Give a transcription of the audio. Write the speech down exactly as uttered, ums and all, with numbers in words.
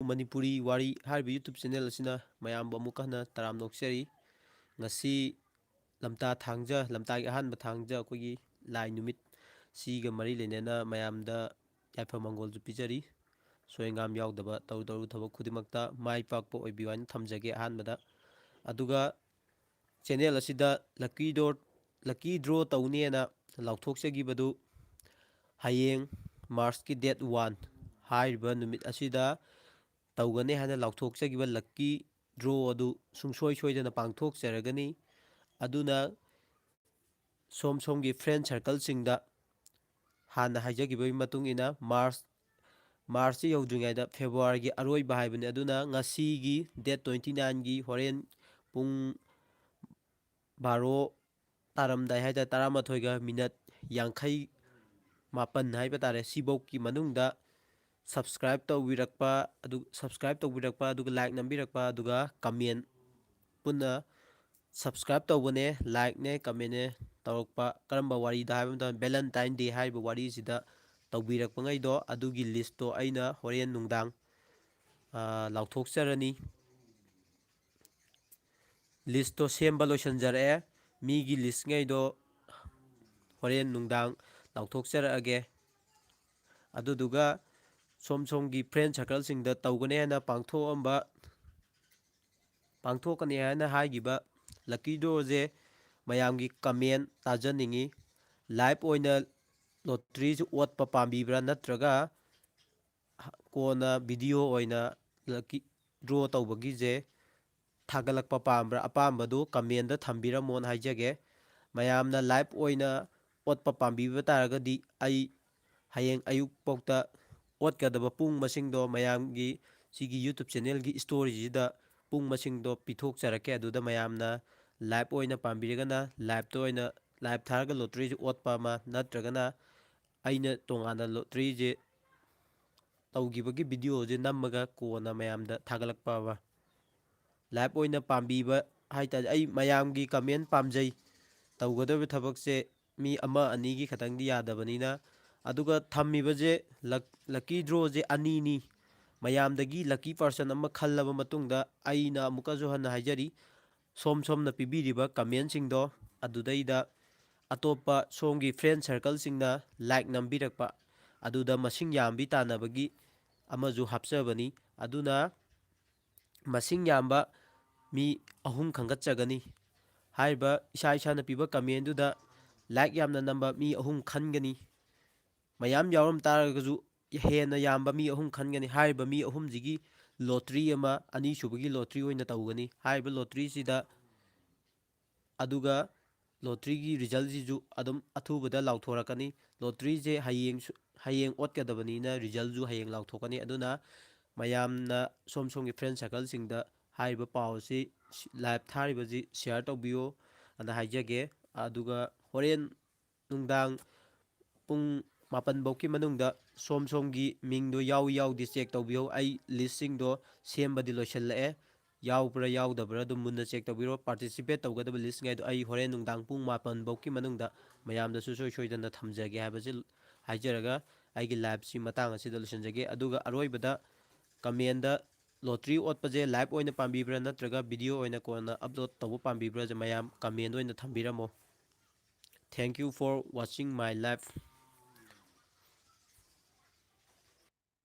ꯃꯅꯤꯄꯨꯔꯤ ꯋꯥꯔꯤ ꯍꯥꯏꯔꯤꯕ YouTube channel ꯑꯁꯤꯅ ꯃꯌꯥꯝꯕꯨ ꯑꯃꯨꯛꯀ ꯍꯟꯅ ꯇꯔꯥꯝꯅ ꯑꯣꯛꯆꯔꯤ꯫ ꯉꯁꯤ ꯂꯝꯇꯥ ꯊꯥꯡꯖ, ꯂꯝꯇꯥꯒꯤ ꯑꯍꯥꯟꯕ ꯊꯥꯡꯖ, ꯑꯩꯈꯣꯏꯒꯤ ꯂꯥꯏ ꯅꯨꯃꯤꯠ, ꯁꯤꯒ ꯃꯔꯤ ꯂꯩꯅꯅ ꯃꯌꯥꯝꯗ ꯌꯥꯏꯐ ꯃꯪꯒꯣꯜꯁꯨ ꯄꯤꯖꯔꯤ꯫ ꯁꯣꯏ ꯉꯥꯝ ꯌꯥꯎꯗꯕ ꯇꯧꯔꯨ ꯇꯧꯔꯨ ꯊꯕꯛ ꯈꯨꯗꯤꯡꯃꯛꯇ ꯃꯥꯏ ꯄꯥꯛꯄ ꯑꯣꯏꯕꯤꯌꯨ ꯍꯥꯏꯅ ꯊꯝꯖꯒꯦ ꯑꯍꯥꯟꯕꯗ꯫ ꯑꯗꯨꯒ ꯆꯦꯅꯦꯜ ꯑꯁꯤꯗ ꯂꯛꯀꯤ ꯗꯣꯔ, ꯂꯛꯀꯤ ꯗ꯭ꯔꯣ ꯇꯧꯅꯦꯅ ꯂꯥꯎꯊꯣꯛꯆꯈꯤꯕꯗꯨ ꯍꯌꯦꯡ ꯃꯥꯔꯁꯀꯤ ꯗꯦꯠ ꯋꯥꯟ ꯍꯥꯏꯔꯤꯕ ꯅꯨꯃꯤꯠ ꯑꯁꯤꯗ ꯇꯧꯒꯅꯤ ꯍꯥꯏꯅ ꯂꯥꯎꯊꯣꯛꯆꯈꯤꯕ ꯂꯛꯀꯤ ꯗ꯭ꯔꯣ ꯑꯗꯨ ꯁꯨꯡꯁꯣꯏ ꯁꯣꯏꯗꯅ ꯄꯥꯡꯊꯣꯛꯆꯔꯒꯅꯤ꯫ ꯑꯗꯨꯅ ꯁꯣꯝ ꯁꯣꯝꯒꯤ ꯐ꯭ꯔꯦꯟ ꯁꯔꯀꯜꯁꯤꯡꯗ ꯍꯥꯟꯅ ꯍꯥꯏꯖꯈꯤꯕꯒꯤ ꯃꯇꯨꯡ ꯏꯟꯅ ꯃꯥꯔꯁ, ꯃꯥꯔꯁꯁꯤ ꯌꯧꯗ꯭ꯔꯤꯉꯩꯗ ꯐꯦꯕ꯭ꯔꯨꯋꯥꯔꯤꯒꯤ ꯑꯔꯣꯏꯕ ꯍꯥꯏꯕꯅꯤ꯫ ꯑꯗꯨꯅ ꯉꯁꯤꯒꯤ ꯗꯦꯠ ꯇ꯭ꯋꯦꯟꯇꯤ ꯅꯥꯏꯟꯒꯤ ꯍꯣꯔꯦꯟ ꯄꯨꯡ ꯕꯥꯔꯣ ꯇꯥꯔꯝꯗꯥꯏ ꯍꯥꯏ ꯇꯥꯔꯦ, ꯇꯔꯥꯃꯥꯊꯣꯏꯒ ꯃꯤꯅꯠ ꯌꯥꯡꯈꯩ ꯃꯥꯄꯟ ꯍꯥꯏꯕ ꯇꯥꯔꯦ, ꯁꯤꯐꯧꯒꯤ ꯃꯅꯨꯡꯗ ꯁꯕꯁꯀ꯭ꯔꯥꯏꯞ ꯇꯧꯕꯤꯔꯛꯄ, ꯑꯗꯨ ꯁꯕꯁꯀ꯭ꯔꯥꯏꯞ ꯇꯧꯕꯤꯔꯛꯄ, ꯑꯗꯨꯒ ꯂꯥꯏꯛ ꯅꯝꯕꯤꯔꯛꯄ, ꯑꯗꯨꯒ ꯀꯃꯦꯟ ꯄꯨꯟꯅ ꯁꯕꯁꯀ꯭ꯔꯥꯏꯞ ꯇꯧꯕꯅꯦ, ꯂꯥꯏꯛꯅꯦ, ꯀꯃꯦꯟꯅꯦ ꯇꯧꯔꯛꯄ꯫ ꯀꯔꯝꯕ ꯋꯥꯔꯤꯗ ꯍꯥꯏꯕ ꯃꯇꯝꯗ ꯚꯦꯂꯦꯟꯇꯥꯏꯟ ꯗꯦ ꯍꯥꯏꯔꯤꯕ ꯋꯥꯔꯤꯁꯤꯗ ꯇꯧꯕꯤꯔꯛꯄꯉꯩꯗꯣ, ꯑꯗꯨꯒꯤ ꯂꯤꯁꯇꯣ ꯑꯩꯅ ꯍꯣꯔꯦꯟ ꯅꯨꯡꯗꯥꯡ, ꯑ, ꯂꯥꯎꯊꯣꯛꯆꯔꯅꯤ꯫ ꯂꯤꯁꯇꯣ ꯁꯦꯝꯕ ꯂꯣꯏꯁꯤꯟꯖꯔꯛꯑꯦ꯫ ꯃꯤꯒꯤ ꯂꯤꯁꯉꯩꯗꯣ ꯍꯣꯔꯦꯟ ꯅꯨꯡꯗꯥꯡ ꯂꯥꯎꯊꯣꯛꯆꯔꯛꯑꯒꯦ꯫ ꯑꯗꯨꯗꯨꯒ ꯁꯣꯝ ꯁꯣꯝꯒꯤ ꯐ꯭ꯔꯦꯟ ꯁꯔꯀꯜꯁꯤꯡꯗ ꯇꯧꯒꯅꯤ ꯍꯥꯏꯅ ꯄꯥꯡꯊꯣꯛꯑꯝꯕ, ꯄꯥꯡꯊꯣꯛꯀꯅꯤ ꯍꯥꯏꯅ ꯍꯥꯏꯈꯤꯕ ꯂꯛꯀꯤ ꯗ꯭ꯔꯣꯁꯦ ꯃꯌꯥꯝꯒꯤ ꯀꯃꯦꯟ ꯇꯥꯖꯅꯤꯡꯉꯤ꯫ ꯂꯥꯏꯚ ꯑꯣꯏꯅ ꯂꯣꯇ꯭ꯔꯤꯁꯤ ꯑꯣꯠꯄ ꯄꯥꯝꯕꯤꯕ꯭ꯔꯥ, ꯅꯠꯇ꯭ꯔꯒ ꯀꯣꯟꯅ ꯚꯤꯗꯤꯑꯣ ꯑꯣꯏꯅ ꯂꯛꯀꯤ ꯗ꯭ꯔꯣ ꯇꯧꯕꯒꯤꯁꯦ ꯊꯥꯒꯠꯂꯛꯄ ꯄꯥꯝꯕ꯭ꯔꯥ? ꯑꯄꯥꯝꯕꯗꯨ ꯀꯃꯦꯟꯗ ꯊꯝꯕꯤꯔꯝꯃꯣꯅ ꯍꯥꯏꯖꯒꯦ꯫ ꯃꯌꯥꯝꯅ ꯂꯥꯏꯚ ꯑꯣꯏꯅ ꯑꯣꯠꯄ ꯄꯥꯝꯕꯤꯕ ꯇꯥꯔꯒꯗꯤ ꯑꯩ ꯍꯌꯦꯡ ꯑꯌꯨꯛ ꯐꯥꯎꯇ ꯑꯣꯠꯀꯗꯕ ꯄꯨꯡ ꯃꯁꯤꯡꯗꯣ ꯃꯌꯥꯝꯒꯤ ꯁꯤꯒꯤ YouTube ꯆꯦꯅꯦꯜꯒꯤ ꯏꯁꯇꯣꯔꯤꯁꯤꯗ ꯄꯨꯡ ꯃꯁꯤꯡꯗꯣ ꯄꯤꯊꯣꯛꯆꯔꯛꯀꯦ꯫ ꯑꯗꯨꯗ ꯃꯌꯥꯝꯅ ꯂꯥꯏꯚ ꯑꯣꯏꯅ ꯄꯥꯝꯕꯤꯔꯒꯅ ꯂꯥꯏꯚꯇ ꯑꯣꯏꯅ, ꯂꯥꯏꯚ ꯊꯥꯔꯒ ꯂꯣꯇ꯭ꯔꯤꯁꯤ ꯑꯣꯠꯄ ꯑꯃ, ꯅꯠꯇ꯭ꯔꯒꯅ ꯑꯩꯅ ꯇꯣꯉꯥꯟꯅ ꯂꯣꯇ꯭ꯔꯤꯁꯦ ꯇꯧꯈꯤꯕꯒꯤ ꯚꯤꯗꯤꯑꯣꯁꯦ ꯅꯝꯃꯒ ꯀꯣꯟꯅ ꯃꯌꯥꯝꯗ ꯊꯥꯒꯠꯂꯛꯄ ꯑꯃ꯫ ꯂꯥꯏꯚ ꯑꯣꯏꯅ ꯄꯥꯝꯕꯤꯕ ꯍꯥꯏ ꯇꯥꯔꯦ, ꯑꯩ ꯃꯌꯥꯝꯒꯤ ꯀꯃꯦꯟ ꯄꯥꯝꯖꯩ꯫ ꯇꯧꯒꯗꯧꯔꯤꯕ ꯊꯕꯛꯁꯦ ꯃꯤ ꯑꯃ ꯑꯅꯤꯒꯤ ꯈꯛꯇꯪꯗꯤ ꯌꯥꯗꯕꯅꯤꯅ꯫ ꯑꯗꯨꯒ ꯊꯝꯃꯤꯕꯁꯦ ꯂꯛ-, ꯂꯛꯀꯤ ꯗ꯭ꯔꯣꯁꯦ ꯑꯅꯤꯅꯤ꯫ ꯃꯌꯥꯝꯗꯒꯤ lucky person ꯑꯃ ꯈꯜꯂꯕ ꯃꯇꯨꯡꯗ, ꯑꯩꯅ ꯑꯃꯨꯛꯀꯁꯨ ꯍꯟꯅ ꯍꯥꯏꯖꯔꯤ, ꯁꯣꯝ ꯁꯣꯝꯅ ꯄꯤꯕꯤꯔꯤꯕ commentꯁꯤꯡꯗꯣ, ꯑꯗꯨꯗꯩꯗ ꯑꯇꯣꯞꯄ ꯁꯣꯝꯒꯤ friend circleꯁꯤꯡꯅ like ꯅꯝꯕꯤꯔꯛꯄ, ꯑꯗꯨꯗ ꯃꯁꯤꯡ ꯌꯥꯝꯕꯤ ꯇꯥꯟꯅꯕꯒꯤ ꯑꯃꯁꯨ ꯍꯥꯞꯆꯕꯅꯤ꯫ ꯑꯗꯨꯅ ꯃꯁꯤꯡ ꯌꯥꯝꯕ ꯃꯤ ꯑꯍꯨꯝ ꯈꯟꯒꯠꯆꯒꯅꯤ꯫ ꯍꯥꯏꯔꯤꯕ ꯏꯁꯥ ꯏꯁꯥꯅ ꯄꯤꯕ commentꯗꯨꯗ like ꯌꯥꯝꯅ ꯅꯝꯕ ꯃꯤ ꯑꯍꯨꯝ ꯈꯟꯒꯅꯤ꯫ ꯃꯌꯥꯝ ꯌꯥꯎꯔꯝ ꯇꯥꯔꯒꯁꯨ ꯍꯦꯟꯅ ꯌꯥꯝꯕ ꯃꯤ ꯑꯍꯨꯝ ꯈꯟꯒꯅꯤ꯫ ꯍꯥꯏꯔꯤꯕ ꯃꯤ ꯑꯍꯨꯝꯁꯤꯒꯤ lottery ꯑꯃ ꯑꯅꯤꯁꯨꯕꯒꯤ lottery ꯑꯣꯏꯅ ꯇꯧꯒꯅꯤ꯫ ꯍꯥꯏꯔꯤꯕ lotteryꯁꯤꯗ, ꯑꯗꯨꯒ lotteryꯒꯤ resultꯁꯤꯁꯨ ꯑꯗꯨꯝ ꯑꯊꯨꯕꯗ ꯂꯥꯎꯊꯣꯔꯛꯀꯅꯤ꯫ Lotteryꯁꯦ ꯍꯌꯦꯡꯁꯨ, ꯍꯌꯦꯡ ꯑꯣꯠꯀꯗꯕꯅꯤꯅ resultꯁꯨ ꯍꯌꯦꯡ ꯂꯥꯎꯊꯣꯛꯀꯅꯤ꯫ ꯑꯗꯨꯅ ꯃꯌꯥꯝꯅ ꯁꯣꯝ ꯁꯣꯝꯒꯤ friend circleꯁꯤꯡꯗ ꯍꯥꯏꯔꯤꯕ ꯄꯥꯎ ꯑꯁꯤ, live ꯊꯥꯔꯤꯕꯁꯤ share ꯇꯧꯕꯤꯌꯣ ꯑꯅ ꯍꯥꯏꯖꯒꯦ꯫ ꯑꯗꯨꯒ ꯍꯣꯔꯦꯟ ꯅꯨꯡꯗꯥꯡ ꯄꯨꯡ ꯃꯥꯄꯟ ꯐꯥꯎꯒꯤ ꯃꯅꯨꯡꯗ ꯁꯣꯝ ꯁꯣꯝꯒꯤ ꯃꯤꯡꯗꯣ ꯌꯥꯎꯏ ꯌꯥꯎꯗꯦ check ꯇꯧꯕꯤꯌꯨ꯫ ꯑꯩ listꯁꯤꯡꯗꯣ ꯁꯦꯝꯕꯗꯤ ꯂꯣꯏꯁꯤꯜꯂꯛꯑꯦ꯫ ꯌꯥꯎꯕ꯭ꯔꯥ ꯌꯥꯎꯗꯕ꯭ꯔꯥ ꯑꯗꯨꯝ ꯃꯨꯟꯅ check ꯇꯧꯕꯤꯔꯣ꯫ Participate ꯇꯧꯒꯗꯕ listꯉꯩꯗꯣ ꯑꯩ ꯍꯣꯔꯦꯟ ꯅꯨꯡꯗꯥꯡ ꯄꯨꯡ ꯃꯥꯄꯟ ꯐꯥꯎꯒꯤ ꯃꯅꯨꯡꯗ ꯃꯌꯥꯝꯗꯁꯨ ꯁꯨꯡꯁꯣꯏ ꯁꯣꯏꯗꯅ ꯊꯝꯖꯒꯦ ꯍꯥꯏꯕꯁꯤ ꯍꯥꯏꯖꯔꯒ, ꯑꯩꯒꯤ liveꯁꯤ ꯃꯇꯥꯡ ꯑꯁꯤꯗ ꯂꯣꯏꯁꯤꯟꯖꯒꯦ꯫ ꯑꯗꯨꯒ ꯑꯔꯣꯏꯕꯗ commentꯗ lottery ꯑꯣꯠꯄꯁꯦ live ꯑꯣꯏꯅ ꯄꯥꯝꯕꯤꯕ꯭ꯔꯥ ꯅꯠꯇ꯭ꯔꯒ video ꯑꯣꯏꯅ ꯀꯣꯟꯅ upload ꯇꯧꯕ ꯄꯥꯝꯕꯤꯕ꯭ꯔꯥꯁꯦ ꯃꯌꯥꯝ comment ꯑꯣꯏꯅ ꯊꯝꯕꯤꯔꯝꯃꯣ꯫ Thank you for watching my live.